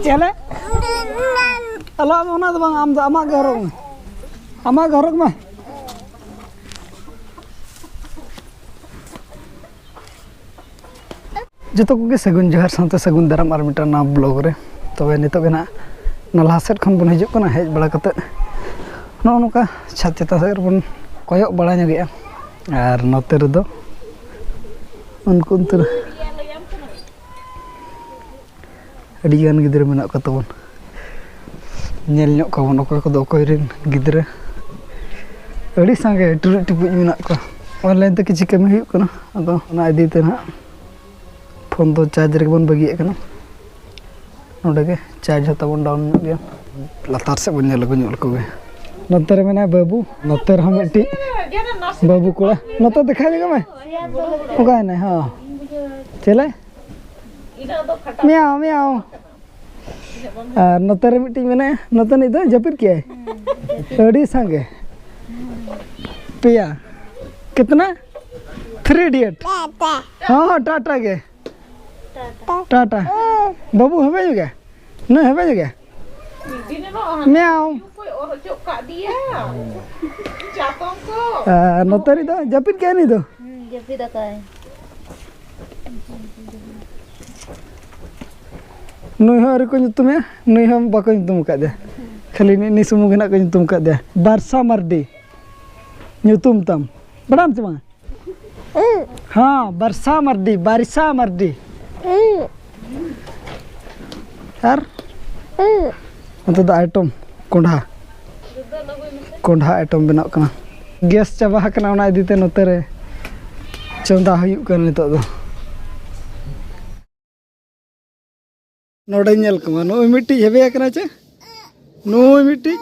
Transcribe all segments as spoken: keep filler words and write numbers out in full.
ᱪᱮᱫ ᱞᱮ? ᱟᱞᱚ, ᱟᱢ ᱚᱱᱟ ᱫᱚ ᱵᱟᱝ, ᱟᱢ ᱫᱚ ᱟᱢᱟᱜ ᱜᱮ ᱦᱚᱨᱚᱜ ᱢᱮ, ᱟᱢᱟᱜ ᱜᱮ ᱦᱚᱨᱚᱜ ᱢᱮ᱾ ᱡᱚᱛᱚ ᱠᱚᱜᱮ ᱥᱟᱹᱜᱩᱱ ᱡᱚᱦᱟᱨ ᱥᱟᱶᱛᱮ ᱥᱟᱹᱜᱩᱱ ᱫᱟᱨᱟᱢ ᱟᱨ ᱢᱤᱫᱴᱟᱝ ᱱᱟᱣᱟ ᱵᱞᱚᱜ ᱨᱮ᱾ ᱛᱚᱵᱮ ᱱᱤᱛᱚᱜ ᱜᱮ ᱱᱟᱜ ᱱᱟᱞᱦᱟ ᱥᱮᱫ ᱠᱷᱚᱱ ᱵᱚᱱ ᱦᱤᱡᱩᱜ ᱠᱟᱱᱟ, ᱦᱮᱡ ᱵᱟᱲᱟ ᱠᱟᱛᱮᱫ ᱱᱚᱜᱼᱚ ᱱᱚᱝᱠᱟ ᱪᱷᱟᱫᱽ ᱪᱮᱛᱟᱱ ᱥᱮᱫ ᱨᱮᱵᱚᱱ ᱠᱚᱭᱚᱜ ᱵᱟᱲᱟ ᱧᱚᱜᱮᱜᱼᱟ᱾ ᱟᱨ ᱱᱚᱛᱮ ᱨᱮᱫᱚ ᱩᱱᱠᱩ ᱚᱱᱛᱮ ᱨᱮ ᱟᱹᱰᱤ ᱜᱟᱱ ᱜᱤᱫᱽᱨᱟᱹ ᱢᱮᱱᱟᱜ ᱠᱚ ᱛᱟᱵᱚᱱ᱾ ᱧᱮᱞ ᱧᱚᱜ ᱠᱚᱣᱟ ᱵᱚᱱ ᱚᱠᱚᱭ ᱠᱚᱫᱚ ᱚᱠᱚᱭ ᱨᱮᱱ ᱜᱤᱫᱽᱨᱟᱹ᱾ ᱟᱹᱰᱤ ᱥᱟᱸᱜᱮ ᱴᱩᱨᱩᱡ ᱴᱩᱯᱩᱡ ᱢᱮᱱᱟᱜ ᱠᱚᱣᱟ᱾ ᱚᱱᱞᱟᱭᱤᱱ ᱛᱮ ᱠᱤᱪᱷᱩ ᱠᱟᱹᱢᱤ ᱦᱩᱭᱩᱜ ᱠᱟᱱᱟ, ᱟᱫᱚ ᱚᱱᱟ ᱤᱫᱤ ᱛᱮ ᱱᱟᱦᱟᱜ ᱯᱷᱳᱱ ᱫᱚ ᱪᱟᱨᱡᱽ ᱨᱮᱜᱮ ᱵᱚᱱ ᱵᱟᱹᱜᱤᱭᱟᱜ ᱠᱟᱱᱟ᱾ ᱱᱚᱰᱮ ᱜᱮ ᱪᱟᱨᱡᱽ ᱦᱚᱸ ᱛᱟᱵᱚᱱ ᱰᱟᱣᱩᱱ ᱧᱚᱜ ᱜᱮᱭᱟ᱾ ᱞᱟᱛᱟᱨ ᱥᱮᱫ ᱵᱚᱱ ᱧᱮᱞ ᱟᱹᱜᱩ ᱧᱚᱜ ᱞᱮᱠᱚ ᱜᱮ᱾ ᱱᱚᱛᱮ ᱨᱮ ᱢᱮᱱᱟᱭ ᱵᱟᱹᱵᱩ, ᱱᱚᱛᱮ ᱨᱮᱦᱚᱸ ᱢᱤᱫᱴᱤᱡ ᱵᱟᱹᱵᱩ ᱠᱚᱲᱟ᱾ ᱱᱚᱛᱮ ᱫᱮᱠᱷᱟᱣ ᱧᱚᱜ ᱢᱮ᱾ ᱚᱠᱟᱭᱮᱱᱟᱭ? ᱦᱚᱸ᱾ ᱪᱮᱞᱮ? ᱢᱮᱭᱟᱣ, ᱢᱮᱭᱟᱣ᱾ ᱟᱨ ᱱᱚᱛᱮ ᱨᱮ ᱢᱤᱫᱴᱤᱡ ᱢᱮᱱᱟᱭᱟ, ᱱᱚᱛᱮᱱᱤᱡ ᱫᱚ ᱡᱟᱹᱯᱤᱫ ᱠᱮᱜᱼᱟᱭ᱾ ᱟᱹᱰᱤ ᱥᱟᱸᱜᱮ᱾ ᱯᱮᱭᱟ᱾ ᱠᱤᱛᱱᱟ? ᱛᱷᱨᱤ ᱤᱰᱤᱭᱮᱴ᱾ ᱦᱚᱸ, ᱦᱚᱸ, ᱴᱟᱴᱟ ᱜᱮ᱾ ᱴᱟᱴᱟ᱾ ᱵᱟᱹᱵᱩ ᱦᱮᱵᱮᱡ ᱜᱮ? ᱱᱩᱭ ᱦᱮᱵᱮᱡ ᱜᱮ? ᱢᱮᱣ᱾ ᱚᱠᱚᱭ ᱚᱨ ᱚᱪᱚᱜ ᱠᱟᱜ ᱫᱮᱭᱟ? ᱪᱟᱛᱚᱢ ᱠᱚ᱾ ᱟᱨ ᱱᱚᱛᱮ ᱨᱮ ᱫᱚ ᱡᱟᱹᱯᱤᱫ ᱠᱮᱜᱼᱟᱭ ᱱᱩᱭ ᱫᱚ? ᱦᱩᱸ, ᱡᱟᱹᱯᱤᱫ ᱟᱠᱟᱭ᱾ ᱱᱩᱭ ᱦᱚᱸ ᱟᱹᱣᱨᱤ ᱠᱚ ᱧᱩᱛᱩᱢᱮᱭᱟ, ᱱᱩᱭ ᱦᱚᱸ ᱵᱟᱠᱚ ᱧᱩᱛᱩᱢ ᱟᱠᱟᱫᱮᱭᱟ᱾ ᱠᱷᱟᱹᱞᱤ ᱱᱤᱜ ᱱᱤ ᱥᱩᱢᱩᱝ ᱜᱮ ᱱᱟᱜ ᱠᱚ ᱧᱩᱛᱩᱢ ᱟᱠᱟᱫᱮᱭᱟ, ᱵᱟᱨᱥᱟ ᱢᱟᱨᱰᱤ ᱧᱩᱛᱩᱢ ᱛᱟᱢ, ᱵᱟᱰᱟᱭᱟᱢ ᱪᱮ ᱵᱟᱝ? ᱦᱮᱸ, ᱵᱟᱨᱥᱟ ᱢᱟᱨᱰᱤ, ᱵᱟᱨᱥᱟ ᱢᱟᱨᱰᱤ᱾ ᱟᱨ ᱱᱚᱛᱮ ᱫᱚ ᱟᱭᱴᱚᱢ ᱠᱚᱸᱰᱷᱟ, ᱠᱚᱸᱰᱷᱟ ᱟᱭᱴᱚᱢ ᱵᱮᱱᱟᱜ ᱠᱟᱱᱟ᱾ ᱜᱮᱥ ᱪᱟᱵᱟ ᱟᱠᱟᱱᱟ, ᱚᱱᱟ ᱤᱫᱤ ᱛᱮ ᱱᱚᱛᱮ ᱨᱮ ᱪᱚᱸᱫᱟ ᱦᱩᱭᱩᱜ ᱠᱟᱱᱟ ᱱᱤᱛᱚᱜ ᱫᱚ᱾ ᱱᱚᱰᱮ ᱧᱮᱞ ᱠᱚᱢᱟ, ᱱᱩᱭ ᱢᱤᱫᱴᱤᱡ ᱦᱮᱵᱮ ᱟᱠᱟᱱᱟ ᱪᱮ? ᱱᱩᱭ ᱢᱤᱫᱴᱤᱡ,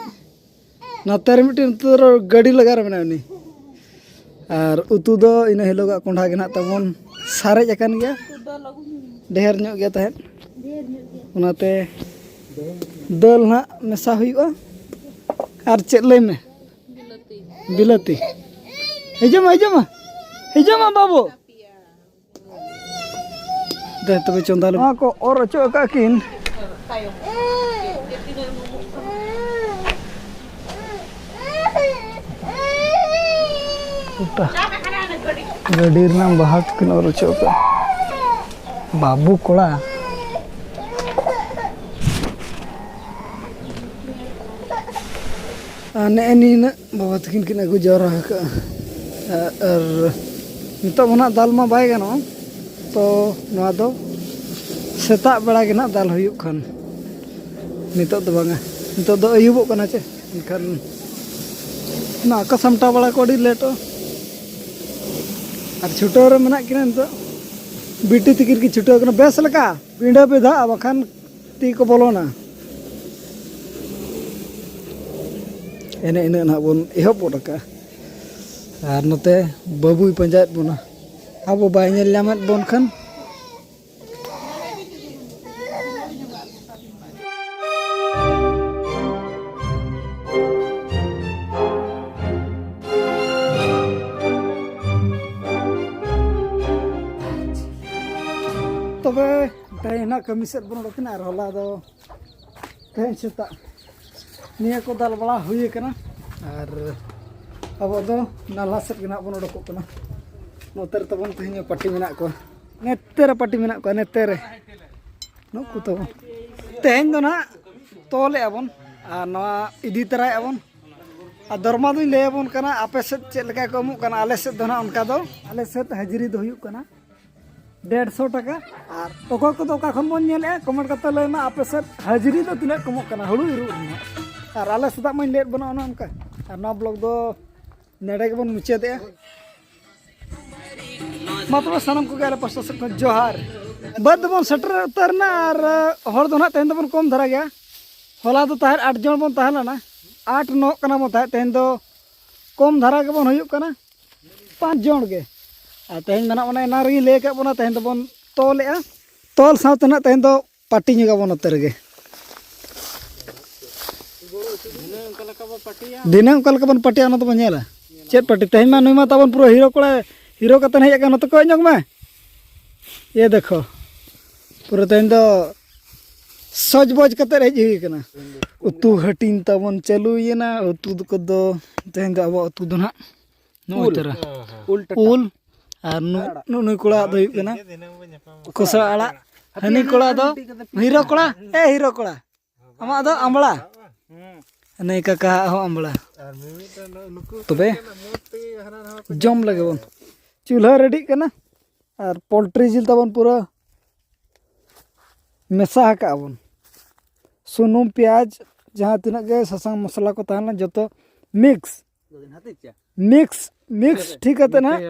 ᱱᱚᱛᱮ ᱨᱮ ᱢᱤᱫᱴᱤᱡ, ᱱᱚᱛᱮ ᱨᱮ ᱜᱟᱹᱰᱤ ᱞᱟᱜᱟ ᱨᱮ ᱢᱮᱱᱟᱭᱟ ᱩᱱᱤ᱾ ᱟᱨ ᱩᱛᱩ ᱫᱚ ᱤᱱᱟᱹ ᱦᱤᱞᱳᱜᱟᱜ ᱠᱚᱸᱰᱷᱟ ᱜᱮ ᱱᱟᱦᱟᱜ ᱛᱟᱵᱚᱱ ᱥᱟᱨᱮᱡ ᱟᱠᱟᱱ ᱜᱮᱭᱟ, ᱰᱷᱮᱨ ᱧᱚᱜ ᱜᱮ ᱛᱟᱦᱮᱸᱫ, ᱚᱱᱟᱛᱮ ᱫᱟᱹᱞ ᱱᱟᱦᱟᱜ ᱢᱮᱥᱟ ᱦᱩᱭᱩᱜᱼᱟ᱾ ᱟᱨ ᱪᱮᱫ ᱞᱟᱹᱭ ᱢᱮ? ᱵᱤᱞᱟᱹᱛᱤ᱾ ᱦᱤᱡᱩᱜ ᱢᱟ, ᱦᱤᱡᱩᱜ ᱢᱟ, ᱦᱤᱡᱩᱜ ᱢᱟ ᱵᱟᱹᱵᱩ᱾ ᱫᱮ ᱛᱚᱵᱮ ᱪᱚᱸᱫᱟ ᱞᱮ᱾ ᱱᱚᱣᱟ ᱠᱚ ᱚᱨ ᱚᱪᱚᱜ ᱟᱠᱟᱫ ᱠᱤᱱ, ᱜᱚᱴᱟ ᱜᱟᱹᱰᱤ ᱨᱮᱱᱟᱜ ᱵᱟᱦᱟ ᱠᱚᱠᱤᱱ ᱚᱨ ᱦᱚᱪᱚ ᱠᱟᱜᱼᱟ᱾ ᱵᱟᱹᱵᱩ ᱠᱚᱲᱟ᱾ ᱟᱨ ᱱᱮᱜᱼᱮ ᱱᱤᱱᱟᱹᱜ ᱵᱟᱵᱟ ᱛᱟᱹᱠᱤᱱ ᱠᱤᱱ ᱟᱹᱜᱩ ᱡᱟᱣᱨᱟ ᱟᱠᱟᱫᱼᱟ᱾ ᱟᱨ ᱱᱤᱛᱚᱜ ᱢᱟ ᱱᱟᱦᱟᱜ ᱫᱟᱞ ᱢᱟ ᱵᱟᱭ ᱜᱟᱱᱚᱜᱼᱟ, ᱛᱚ ᱱᱚᱣᱟ ᱫᱚ ᱥᱮᱛᱟᱜ ᱵᱮᱲᱟ ᱜᱮ ᱱᱟᱦᱟᱜ ᱫᱟᱞ ᱦᱩᱭᱩᱜ ᱠᱷᱟᱱ, ᱱᱤᱛᱚᱜ ᱫᱚ ᱵᱟᱝᱟ, ᱱᱤᱛᱚᱜ ᱫᱚ ᱟᱹᱭᱩᱵᱚᱜ ᱠᱟᱱᱟ ᱪᱮ, ᱮᱱᱠᱷᱟᱱ ᱱᱚᱣᱟ ᱠᱚ ᱥᱟᱢᱴᱟᱣ ᱵᱟᱲᱟ ᱠᱚ ᱟᱹᱰᱤ ᱞᱮᱴᱚᱜᱼᱟ᱾ ᱟᱨ ᱪᱷᱩᱴᱟᱹᱣ ᱨᱮ ᱢᱮᱱᱟᱜ ᱠᱤᱱᱟ ᱱᱤᱛᱚᱜ, ᱵᱤᱴᱤ ᱛᱤᱠᱤᱱ ᱠᱤᱱ ᱪᱷᱩᱴᱟᱹᱣ ᱠᱟᱱᱟ᱾ ᱵᱮᱥ ᱞᱮᱠᱟ ᱯᱤᱸᱰᱟᱹ ᱯᱮ ᱫᱟᱜ, ᱵᱟᱠᱷᱟᱱ ᱛᱤ ᱠᱚ ᱵᱚᱞᱚᱱᱟ᱾ ᱮᱱᱮ ᱤᱱᱟᱹᱜ ᱱᱟᱦᱟᱜ ᱵᱚᱱ ᱮᱦᱚᱵ ᱜᱚᱫ ᱟᱠᱟᱜᱼᱟ᱾ ᱟᱨ ᱱᱚᱛᱮ ᱵᱟᱹᱵᱩᱭ ᱯᱟᱸᱡᱟᱭᱮᱫ ᱵᱚᱱᱟ, ᱟᱵᱚ ᱵᱟᱭ ᱧᱮᱞ ᱧᱟᱢᱮᱫ ᱵᱚᱱ ᱠᱷᱟᱱ᱾ ᱛᱚᱵᱮ ᱛᱮᱦᱮᱧ ᱱᱟᱜ ᱠᱟᱹᱢᱤ ᱥᱮᱫ ᱵᱚᱱ ᱚᱰᱚᱠ ᱮᱱᱟ, ᱟᱨ ᱦᱚᱞᱟ ᱫᱚ ᱛᱮᱦᱮᱧ ᱥᱮᱛᱟᱜ ᱱᱤᱭᱟᱹ ᱠᱚ ᱫᱟᱞ ᱵᱟᱲᱟ ᱦᱩᱭ ᱟᱠᱟᱱᱟ᱾ ᱟᱨ ᱟᱵᱚ ᱫᱚ ᱱᱟᱞᱦᱟ ᱥᱮᱫ ᱜᱮ ᱱᱟᱜ ᱵᱚᱱ ᱚᱰᱚᱠᱚᱜ ᱠᱟᱱᱟ᱾ ᱱᱚᱛᱮ ᱨᱮ ᱛᱟᱵᱚᱱ ᱛᱮᱦᱮᱧ ᱯᱟᱹᱴᱤ ᱢᱮᱱᱟᱜ ᱠᱚᱣᱟ, ᱱᱚᱛᱮ ᱨᱮ ᱯᱟᱹᱴᱤ ᱢᱮᱱᱟᱜ ᱠᱚᱣᱟ, ᱱᱚᱛᱮ ᱨᱮ ᱱᱩᱠᱩ ᱛᱟᱵᱚᱱ᱾ ᱛᱮᱦᱮᱧ ᱫᱚ ᱱᱟᱜ ᱛᱚᱞᱮᱜᱼᱟ ᱵᱚᱱ ᱟᱨ ᱱᱚᱣᱟ ᱤᱫᱤ ᱛᱚᱨᱟᱭᱮᱜᱼᱟ ᱵᱚᱱ᱾ ᱟᱨ ᱫᱚᱨᱢᱟ ᱫᱚᱧ ᱞᱟᱹᱭ ᱟᱵᱚᱱ ᱠᱟᱱᱟ, ᱟᱯᱮ ᱥᱮᱫ ᱪᱮᱫ ᱞᱮᱠᱟ ᱠᱚ ᱮᱢᱚᱜ ᱠᱟᱱᱟ᱾ ᱟᱞᱮ ᱥᱮᱫ ᱫᱚ ᱱᱟᱜ ᱚᱱᱠᱟ ᱫᱚ, ᱟᱞᱮ ᱥᱮᱫ ᱦᱟᱹᱡᱨᱤ ᱫᱚ ᱦᱩᱭᱩᱜ ᱠᱟᱱᱟ ᱰᱮᱲᱥᱚ ᱴᱟᱠᱟ᱾ ᱟᱨ ᱚᱠᱚᱭ ᱠᱚᱫᱚ ᱚᱠᱟ ᱠᱷᱚᱱ ᱵᱚᱱ ᱧᱮᱞᱮᱜᱼᱟ, ᱠᱚᱢᱮᱱᱴ ᱠᱟᱛᱮ ᱞᱟᱹᱭ ᱢᱟ, ᱟᱯᱮ ᱥᱮᱫ ᱦᱟᱹᱡᱨᱤ ᱫᱚ ᱛᱤᱱᱟᱹᱜ ᱠᱚ ᱮᱢᱚᱜ ᱠᱟᱱᱟ ᱦᱩᱲᱩ ᱤᱨᱚᱜ ᱨᱮᱱᱟᱜ? ᱟᱨ ᱟᱞᱮ ᱥᱮᱫᱟᱜ ᱢᱟᱧ ᱞᱟᱹᱭᱮᱫ ᱵᱚᱱᱟ ᱚᱱᱮ ᱚᱱᱠᱟ᱾ ᱟᱨ ᱱᱚᱣᱟ ᱵᱞᱚᱜ ᱫᱚ ᱱᱚᱰᱮ ᱜᱮᱵᱚᱱ ᱢᱩᱪᱟᱹᱫᱮᱜᱼᱟ᱾ ᱢᱟ ᱛᱚᱵᱮ ᱥᱟᱱᱟᱢ ᱠᱚᱜᱮ ᱟᱞᱮ ᱯᱟᱥᱴᱟ ᱥᱮᱫ ᱠᱷᱚᱱ ᱡᱚᱦᱟᱨ᱾ ᱵᱟᱹᱫᱽ ᱫᱚᱵᱚᱱ ᱥᱮᱴᱮᱨ ᱩᱛᱟᱹᱨ ᱮᱱᱟ ᱟᱨ ᱦᱚᱲ ᱫᱚ ᱱᱟᱦᱟᱜ ᱛᱮᱦᱮᱧ ᱫᱚᱵᱚᱱ ᱠᱚᱢ ᱫᱷᱟᱨᱟ ᱜᱮᱭᱟ᱾ ᱦᱚᱞᱟ ᱫᱚ ᱛᱟᱦᱮᱸᱫ ᱟᱴ ᱡᱚᱱ ᱵᱚᱱ ᱛᱟᱦᱮᱸ ᱞᱮᱱᱟ, ᱟᱴ ᱱᱚᱜ ᱠᱟᱱᱟ ᱵᱚᱱ ᱛᱟᱦᱮᱸᱫ᱾ ᱛᱮᱦᱮᱧ ᱫᱚ ᱠᱚᱢ ᱫᱷᱟᱨᱟ ᱜᱮᱵᱚᱱ ᱦᱩᱭᱩᱜ ᱠᱟᱱᱟ, ᱯᱟᱸᱪ ᱡᱚᱱ ᱜᱮ᱾ ᱟᱨ ᱛᱮᱦᱮᱧ ᱫᱚ ᱱᱟᱦᱟᱜ ᱚᱱᱮ ᱮᱱᱟᱝ ᱨᱮᱜᱮᱧ ᱞᱟᱹᱭ ᱟᱠᱟᱫ ᱵᱚᱱᱟ, ᱛᱮᱦᱮᱧ ᱫᱚᱵᱚᱱ ᱛᱚᱞᱮᱜᱼᱟ᱾ ᱛᱚᱞ ᱥᱟᱶᱛᱮ ᱱᱟᱦᱟᱜ ᱛᱮᱦᱮᱧ ᱫᱚ ᱯᱟᱹᱴᱤ ᱧᱚᱜᱟᱵᱚᱱ ᱱᱚᱛᱮ ᱨᱮᱜᱮ᱾ ᱫᱷᱤᱱᱟᱹᱝ ᱚᱠᱟ ᱞᱮᱠᱟ ᱵᱚᱱ ᱯᱟᱹᱴᱤᱭᱟ, ᱚᱱᱟ ᱫᱚᱵᱚᱱ ᱧᱮᱞᱟ᱾ ᱪᱮᱫ ᱯᱟᱹᱴᱤ? ᱛᱮᱦᱮᱧ ᱢᱟ ᱱᱩᱭ ᱢᱟ ᱛᱟᱵᱚᱱ ᱯᱩᱨᱟᱹ ᱦᱤᱨᱳ ᱠᱚᱲᱟ, ᱦᱤᱨᱳ ᱠᱟᱛᱮ ᱦᱮᱡ ᱟᱠᱟᱱ, ᱱᱚᱛᱮ ᱠᱚᱭᱚᱜ ᱧᱚᱜ ᱢᱮ᱾ ᱤᱭᱟᱹ ᱫᱮᱠᱷᱚ, ᱯᱩᱨᱟᱹ ᱛᱮᱦᱮᱧ ᱫᱚ ᱥᱚᱡᱽ ᱵᱚᱡᱽ ᱠᱟᱛᱮ ᱦᱮᱡ ᱦᱩᱭ ᱠᱟᱱᱟ᱾ ᱩᱛᱩ ᱦᱟᱹᱴᱤᱧ ᱛᱟᱵᱚᱱ ᱪᱟᱹᱞᱩᱭᱮᱱᱟ᱾ ᱩᱛᱩ ᱠᱚᱫᱚ ᱛᱮᱦᱮᱧ ᱫᱚ ᱟᱵᱚᱣᱟᱜ ᱩᱛᱩ ᱫᱚ ᱱᱟᱦᱟᱜ ᱱᱚᱜᱼᱚᱭ ᱩᱞ᱾ ᱛᱚᱨᱟ᱾ ᱩᱞ ᱴᱟᱴᱠᱟ᱾ ᱩᱞ ᱟᱨ ᱱᱩ-, ᱟᱲᱟᱜ᱾ ᱱᱩᱜ ᱱᱩᱭ ᱠᱚᱲᱟ ᱫᱚ ᱦᱩᱭᱩᱜ ᱠᱟᱱᱟ ᱠᱚᱥᱟ ᱟᱲᱟᱜ᱾ ᱦᱟᱹᱱᱤ ᱠᱚᱲᱟ ᱫᱚ ᱦᱤᱨᱳ ᱠᱚᱲᱟ᱾ ᱮ ᱦᱤᱨᱳ ᱠᱚᱲᱟ, ᱟᱢᱟᱜ ᱫᱚ ᱟᱢᱵᱽᱲᱟ᱾ ᱦᱩᱸ᱾ ᱱᱩᱭ ᱠᱟᱠᱟ ᱦᱟᱜ ᱦᱚᱸ ᱟᱢᱵᱽᱲᱟ᱾ ᱟᱨ ᱢᱤᱢᱤᱫᱴᱟᱝ ᱱᱩ-, ᱱᱩᱠᱩ ᱛᱚᱵᱮ ᱠᱚ ᱢᱮᱱᱟ ᱢᱚᱡᱽ ᱛᱮᱜᱮ ᱦᱟᱱᱟ ᱱᱟᱣᱟ ᱠᱚ ᱡᱚᱢ ᱧᱟᱢ ᱞᱟᱹᱜᱤᱫ ᱵᱚᱱ᱾ ᱠᱟᱱᱟ᱾ ᱪᱩᱞᱦᱟᱹ ᱨᱮᱰᱤᱜ ᱠᱟᱱᱟ ᱟᱨ ᱯᱳᱞᱴᱨᱤ ᱡᱤᱞ ᱛᱟᱵᱚᱱ ᱯᱩᱨᱟᱹ ᱢᱮᱥᱟ ᱟᱠᱟᱜᱼᱟ ᱵᱚᱱ᱾ ᱥᱩᱱᱩᱢ, ᱯᱮᱸᱭᱟᱡᱽ, ᱡᱟᱦᱟᱸ ᱛᱤᱱᱟᱹᱜ ᱜᱮ ᱥᱟᱥᱟᱝ ᱢᱚᱥᱞᱟ ᱠᱚ ᱛᱟᱦᱮᱸ ᱞᱮᱱᱟ, ᱡᱚᱛᱚ ᱢᱤᱠᱥ᱾ ᱢᱤᱠᱥ, ᱢᱤᱠᱥ ᱴᱷᱤᱠ ᱠᱟᱛᱮ ᱱᱟᱦᱟᱜ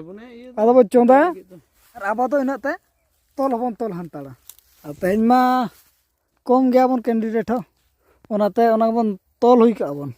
ᱟᱫᱚ ᱵᱚ ᱪᱚᱸᱫᱟᱭᱟ᱾ ᱟᱨ ᱟᱵᱚ ᱫᱚ ᱤᱱᱟᱹᱜ ᱛᱮ ᱛᱚᱞ ᱦᱚᱸᱵᱚᱱ ᱛᱚᱞ ᱦᱟᱱᱛᱟᱲᱟ᱾ ᱟᱨ ᱛᱮᱦᱮᱧ ᱢᱟ ᱠᱚᱢ ᱜᱮᱭᱟᱵᱚᱱ ᱠᱮᱱᱰᱤᱰᱮᱴ ᱦᱚᱸ, ᱚᱱᱟᱛᱮ ᱚᱱᱟ ᱵᱚᱱ ᱛᱚᱞ ᱦᱩᱭ ᱠᱟᱜᱼᱟ ᱵᱚᱱ᱾